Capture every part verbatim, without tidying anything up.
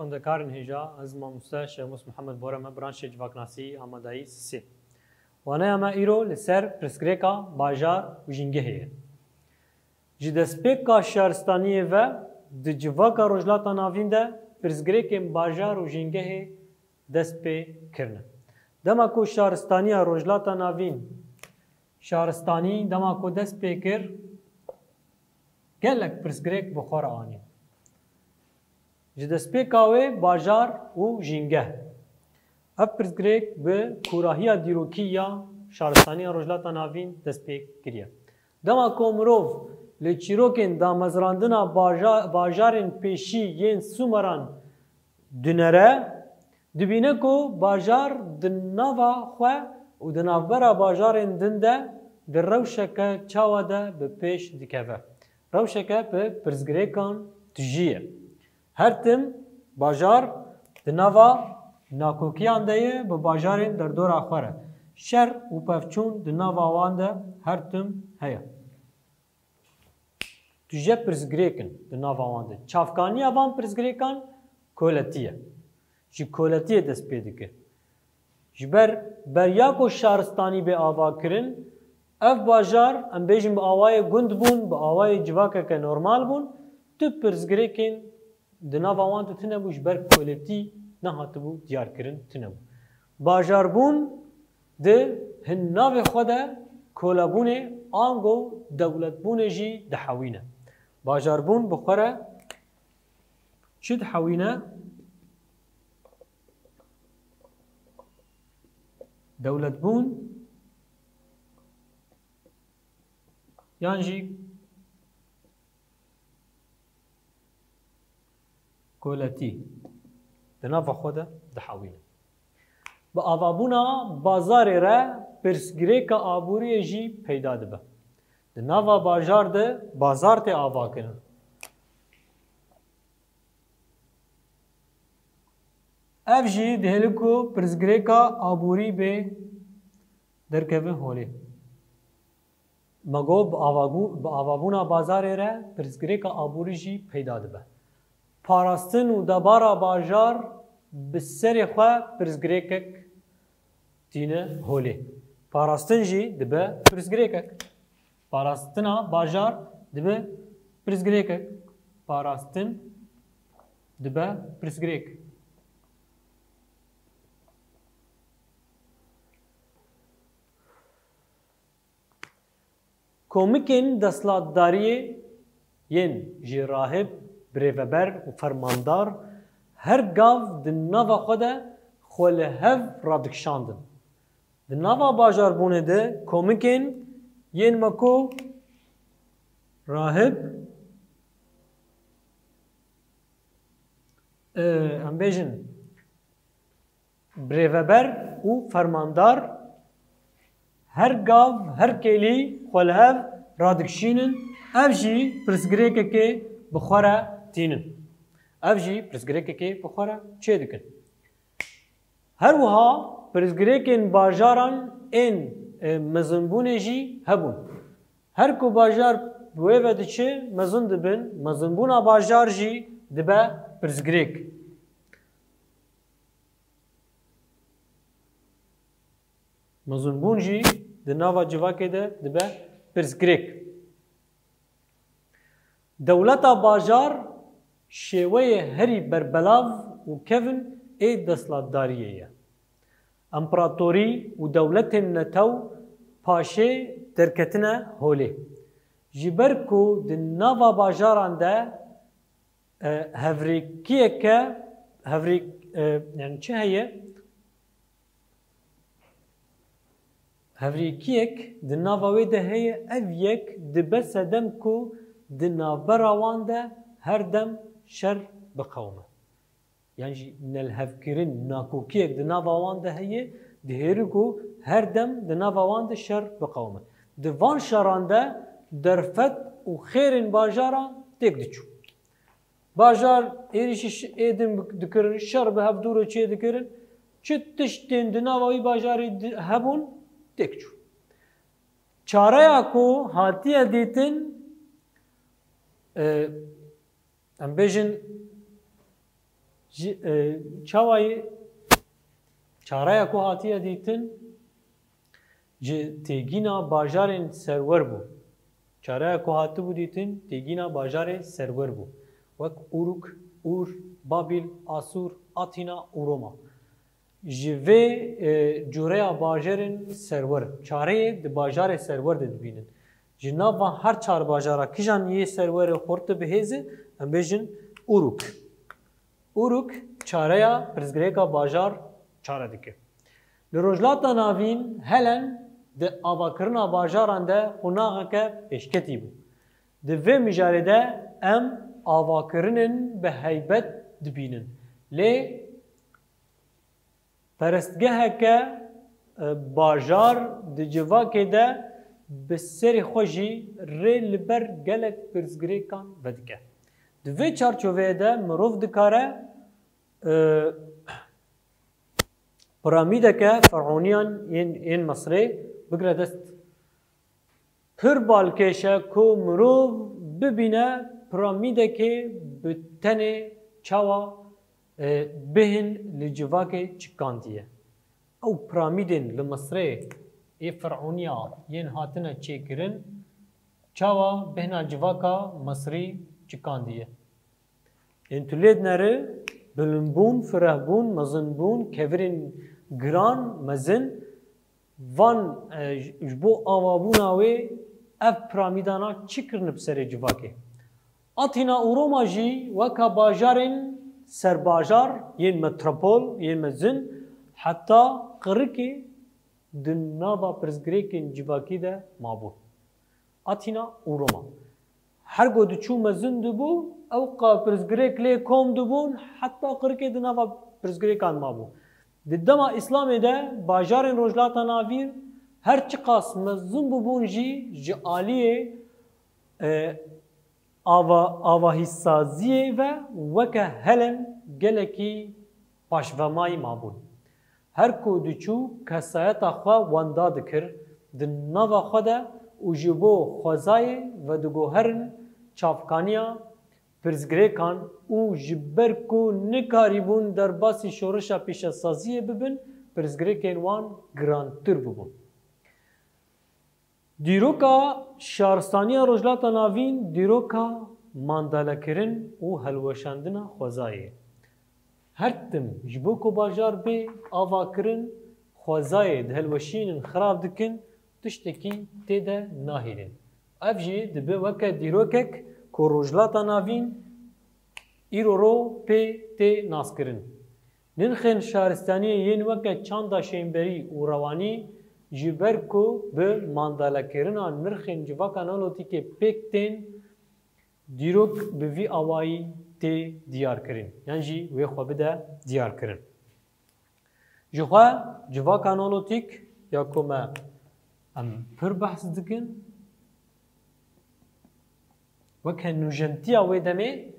Xwendekarên hêja, ez mamoste Şemus Mihemed Bore me, branşê civaknasî, amadayî sê. Waneya me îro li ser pirsgirêka bajar û jîngehê ye. Ji destpêka şaristaniyê ve di civaka Rojhilata Navîn de pirsgirêkên bajar û jîngehê dest pê kirine. Dema ku şaristaniya Rojhilata Navîn, şaristanî dema ku dest pê kir, gelek pirsgirêk bi xwe re anî. Ji destpêka wê bajar û jîngeh. Ev pirsgirêk bi kûrahiya dîrokî ya şaristaniya Rojhilata Navîn dest pê kiriye. Dema ku mirov li çîrokên damezrandina baja-, bajarên pêşî yên Sumeran dinere, dibîne ku bajar di nava xwe û di navbera bajarên din de di rewşeke çawa de bi pêş dikeve. Rewşeke bi pirsgirêkan tijî ye. Her tim bajar di nava nakokiyan de ye, bi bajarên derdora xwe re. Şer û pevçûn di nava wan de her tim heye. Tu jê pirsgirêk in di nava wan de. Çavkaniya van pirsgirêkan koletî ye. Ji koletiyê dest pê dike. Ji ber beriya ku şaristanî bê avakirin, ev bajar, em bêjin, bi awayê gund bûn, bi awayê civakeke normal bûn, tu pirsgirêkên di nava wan de tune bû, ji ber koletî nehatibû diyarkirin, tune bû. Bajarbûn di hin navê xwe de kolebûnê ango dewletbûnê jî dihewîne. Bajarbûn bi xwe re çi dihewîne? Dewletbûn yan jî koletî di nava xwe de dihewîne. Bi avabûna bazarê re pirsgirêka aboriyê jî peyda dibe. Di nava bajar de bazar tê avakirin. Ev jî dihêle ku pirsgirêka aborî bê derkeve holê. Me got, bi avabû-, bi avabûna bazarê re pirsgirêka aborî jî peyda dibe. Parastin û debara bajar bi serê xwe pirsgirêkek tîne holê. Parastin jî dibe pirsgirêkek. Parastina bajar dibe pirsgirêkek. Parastin dibe pirsgirêk. Komikên desthilatdariyê yên jî rahib, birêveber û fermandar her gav di nava xwe de xwe li hev radikişandin. Di nava bajarbûnê de komikên yên me ku rahib, e, em bêjin, birêveber û fermandar her gav, her kêlî xwe li hev radikişînin, ev jî pirsgirêkekê bi xwe re tînin. Ev jî pirsgirêkekê bi xwe re çêdikin. Her wiha pirsgirêkên bajaran ên, e, mezinbûnê jî hebûn. Her ku bajar bi wê ve diçe, mezin dibin, mezinbûna bajar jî dibe pirsgirêk. Mezinbûn jî di nava civakê de dibe pirsgirêk. Dewleta bajar şêweyê herî berbelav û kevn ê desthilatdariyê ye. Împaratorî û dewletên netew paşê derketine holê. Ji ber ku di nava bajaran de, e, hevrêkiyeke, hevrêk-, e, yani çi heye? Hevrêkiyek di nava wê de heye, ev yek dibe sedem ku di navbera wan de her dem şer biqewime. Yan jî nelhevkirin, nakokiyek di nava wan de heye, dihêrin ku her dem di nava wan de şer biqewime. Di van şeran de derfet û xêrên bajara têk diçû. Bajar êrîşî ş-, ê din bi-, dikirin, şer bi hevdû re çê dikirin. Çi tiştên di nava wî bajarî di-, hebûn, têk çû. Çareya ku hatiye dîtin, e, em bêjin, Ji, e, çawayê çareya ku hatiye dîtin, ji têgîna bajarên serwer bû. Çareya ku hatibû dîtin, têgîna bajarê serwer bû. Wek Uruk, Ur, Babil, Asûr, Atîna û Roma. Ji vê, e, cureya bajarên serwer, çareyê di bajarê serwer de dibînin. Ji nav van her çar bajara kijan yê serwerê xurt bihêze, em bêjin Uruk. Uruk çareya pirsgirêka bajar çare dike. Li Rojhilata Navîn helen di avakirina bajaran de qonaxeke pêşketî bû. Di vê mijarê de em avakirinên bi heybet dibînin. Lê perestgeheke, e, bajar di civakê de bi serê xwe jî rê li ber gelek pirsgirêkan vedike. Di vê çarçoveyê de mirov dikare, e, piramîdeke fer'oniyan yên, yên Misrê bigire dest. Pir balkêş e ku mirov bibîne piramîdekê bi tenê çawa, e, bêhn li civakê çikandiye. Ew piramîdên li Misrê ê fer'oniya yên hatine çêkirin, çawa bêhna civaka Misrî çikandiye. Ên tu lê dinere, bilinbûn, firehbûn, mezinbûn, kevirên giran, mezin, van, e, ji, ji bo avabûna wê ev piramîdana çi kirine bi serê civakê? Atîna û Roma jî weka bajarên serbajar, yên metropol, yên mezin, heta qirikê di nava pirsgirêkên civakî de mabûn. Atîna û Roma. Her ku diçû mezin dibû, ew qa pirsgirêk lê kom dibûn, heta qirikê di nava pirsgirêkan mabû. Di dema Îslamê de bajarên Rojhilata Navîn her çiqas mezin bûbûn jî ji aliyê, e, ava-, avahîsaziyê ve weke helen gelekî paşvemayî mabûn. Her ku diçû kesayeta xwe wenda dikir di nava xwe de û ji bo xwezayê vediguherin çavkaniya pirsgirêkan û ji ber ku nikarîbûn derbasî şoreşa pîşesaziyê bibin, pirsgirêkên wan girantir bûbûn. Dîroka şaristaniya Rojhilata Navîn dîroka mandalekirin û helweşandina xwezayê ye. Her tim ji bo ku bajar bê avakirin, xwezayê di helweşînin xirab dikin, tiştekî tê de nahêlin. Ev jî dibe weke dîrokek ku Rojhilata Navîn îro ro pê tê naskirin. Nirxên şaristaniyê yên weke çanda şênberî û rewanî ji ber ku bi mandalekirina nirxên civaka Neolotîkê pêk tên, dîrok bi vî awayî tê diyarkirin, yan jî wê xwe bide diyarkirin. Ji xwe civaka Neolotîk ya ku me em pir behs dikin, weke nûjentiya wê demê,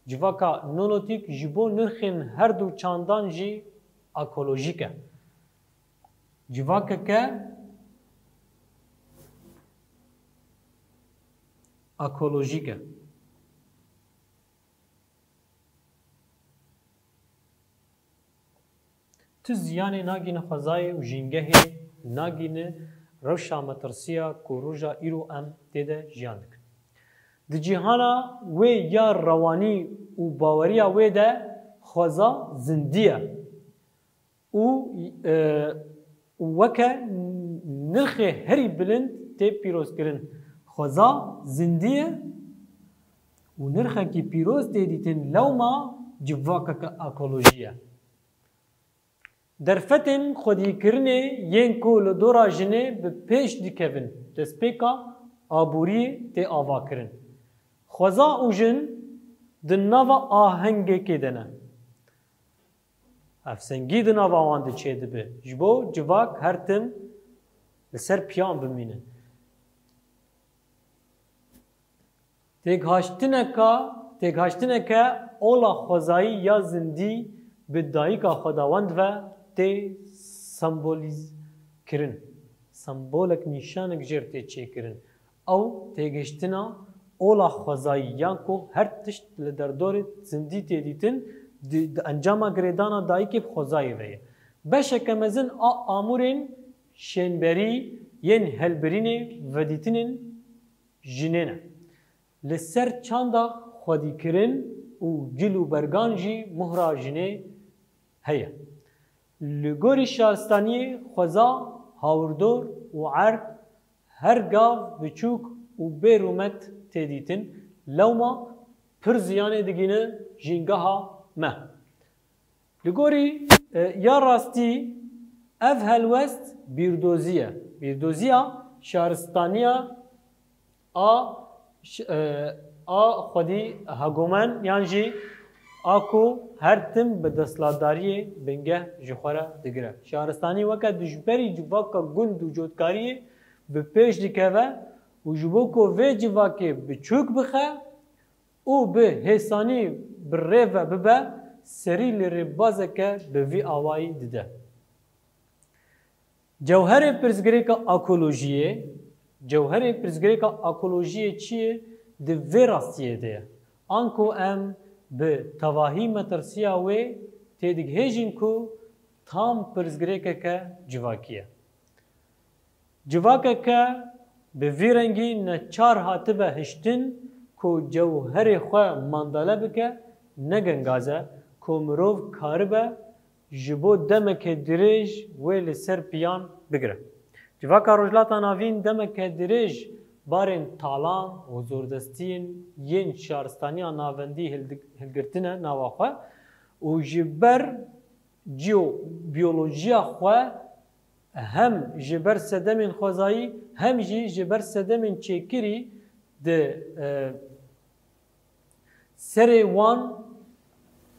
civaka Neolotîk ji bo nirxên her du çandan jî ekolojîk e. Civakeke ekolojîk e. Tu ziyanê nagîne xwezayê û jîngehê, nagîne rewşa metirsiya ku roja îro em tê de jiyan dikin. Di cîhana wê ya rewanî û baweriya wê de xweza zindî ye û, e, û weke nirxê herî bilind tê pîrozkirin. Xweza zindî ye û nirxekî pîroz tê dîtin, lewma civakeke ekolojî ye. Derfetên xwedîkirinê yên ku li dora jinê bi pêş dikevin, destpêka aboriyê tê avakirin. Xweza û jin di nava ahengekê de ne. Hevsengî di nava wan de çêdibe, ji bo civak her tim li ser piyan bimînin. Têghaştineka, têghaştineke ola xwezayî ya zindî bi dayika xwedawend ve tê sembolîzkirin. Sembolek, nîşanek jêr tê çêkirin. Ew têgihiştina ola xwezayî, yan ku her tişt li derdorê zindî tê dîtin, di, di encama girêdana dayikê bi xwezayê ve ye. Beşeke mezin a amûrên şênberî yên helbirînê vedîtinên jinê ne. Li ser çanda xwedîkirin û cil û bergan jî mohra jinê heye. Li gorî şaristaniyê xweza hawirdor û erd her gav biçûk û bê rûmet tê dîtin, lewma pir ziyanê digîne jîngeha me. Li gorî, e, ya rastî ev helwest bîrdozî ye. Bîrdoziya şaristaniya a ş-, e, a xwedî hegomen yan jî a ku her tim bi desthilatdariyê bingeh ji xwe re digire. Şaristanî weke dijberî civaka gund û cotkariyê bi pêş dikeve û ji bo ku vê civakê biçûk bixe û bi hêsanî bi rê ve bibe, serî li rêbazeke bi vî awayî dide. Cewherê pirsgirêka ekolojiyê, cewherê pirsgirêka ekolojiyê çi ye? Di vê rastiyê de ye. Anku em bi tevahî metirsiya wê têdigihêjin ku tam pirsgirêkeke civakî ye. Civakeke bi vî rengî neçar hatibe hiştin ku cewherê xwe mandale bike, ne gengaze ku mirov karibe ji bo demeke dirêj wê li ser piyan bigire. Civaka Rojhilata Navîn demeke dirêj barên talan û zordestiyên yên şaristaniya navendî hildi-, hilgirtine nava xwe û ji ber ciyobiyolojiya xwe hem ji ber sedemên xwezayî hem jî ji ber sedemên çêkirî di, e, serê wan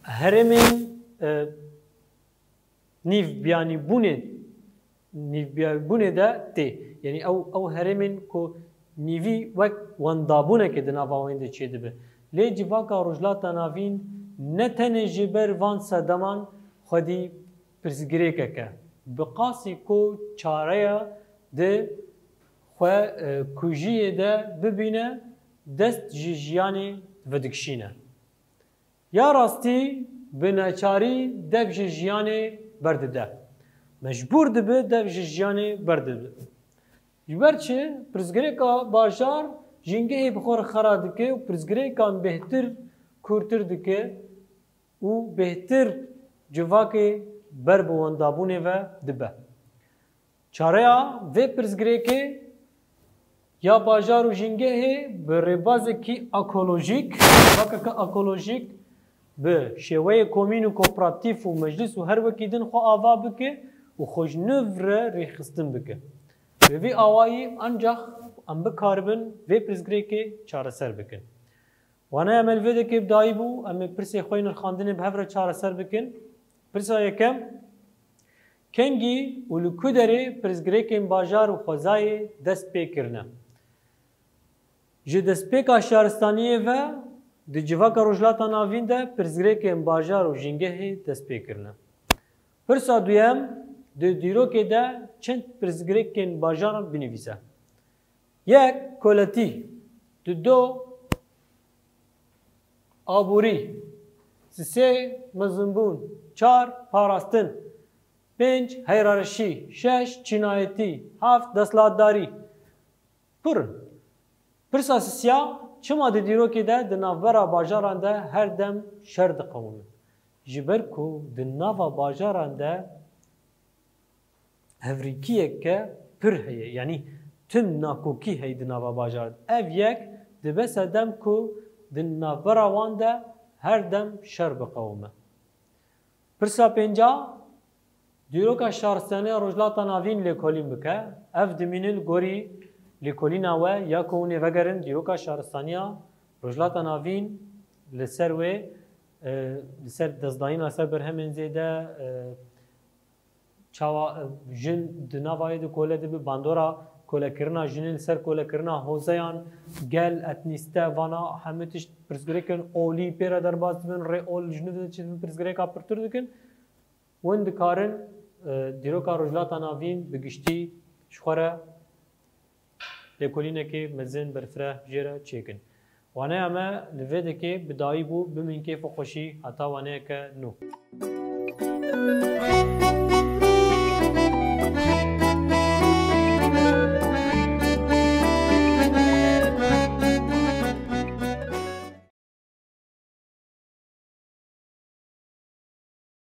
herêmên, e, nîvbiyanîbûnê, nîvbiyanîbûnê de tê. Yanî ew, ew herêmên ku nîvî wek wendabûnekê di nava wên de çêdibe. Lê civaka Rojhilata Navîn ne tenê ji ber van sedeman xwedî pirsgirêkek e. Bi qasî ku çareya di xwe, e, kujiyê de bibîne, dest ji jiyanê vedikişîne. Ya rastî bi neçarî dev ji jiyanê berdide. Mecbûr dibe dev ji jiyanê berdide. Ji ber çi? Pirsgirêka bajar jîngehê bi xwe re xera dike û pirsgirêkan bêhtir kûrtir dike û bêhtir civakê ber bi wendabûnê ve dibe. Çareya vê pirsgirêkê ya bajar û jîngehê bi rêbazekî ekolojîk, civakeke ekolojîk bi şêweyê komîn û kooperatîf û meclis û her wekî din xwe ava bike û xwe ji nû re rêxistin bike. Bi vî awayî ancax em bikaribin vê pirsgirêkê çareser bikin. Wana em li vê dekê bi dayî bû, em ê pirsê xwe yê nirxandinê bi hev re çareser bikin. Pirsa yekem, kengî û li ku derê pirsgirêkên bajar û xwezayê dest pê kirine? Ji destpêka şaristaniyê ve di civaka Rojhilata Navîn de pirsgirêkên bajar û jîngehê dest pê kirine. Pirsa duyem, di dîrokê de çend pirsgirêkên bajaran binivîse. Yek, koletî. Dido, aborî. Sisê, mezinbûn. Çar, parastin. Pênc, heyrareşî. Şeş, çînayetî. Heft, desthilatdarî. Pir in. Pirsa sisiya, çima di dîrokê de di navbera bajaran de her dem şer diqewime? Ji ber ku di nava bajaran de hevrîkiyeke pir heye, yanî tim nakokî heye di nava bajaran. Ev yek dibe sedem ku di navbera wan de her dem şer biqewime. Pirsa pênca, dîroka şaristaniya Rojhilata Navîn lêkolîn bike. Ev dimîne li gorî lêkolîna we ya ku hûn ê vegerin dîroka şaristaniya Rojhilata Navîn li ser wê, e, li ser destdayîna ser berhemên zêde, e, çawa, e, jin di nava wê de kole dibe, bandora kolekirina jinê li ser kolekirina hozeyan, gel, etnîste, vana hemû tişt pirsgirêkên olî pê re derbas dibin, rê ol ji nû ve çi dibin, pirsgirêka pirtir dikin. Hûn dikarin, e, dîroka Rojhilata Navîn bi giştî ji xwe re lêkolînekê mezin berfireh jê re çêkin. Waneya me li vê dekê bi dawî bû, bimîn kêf û xweşî heta waneyeke nû.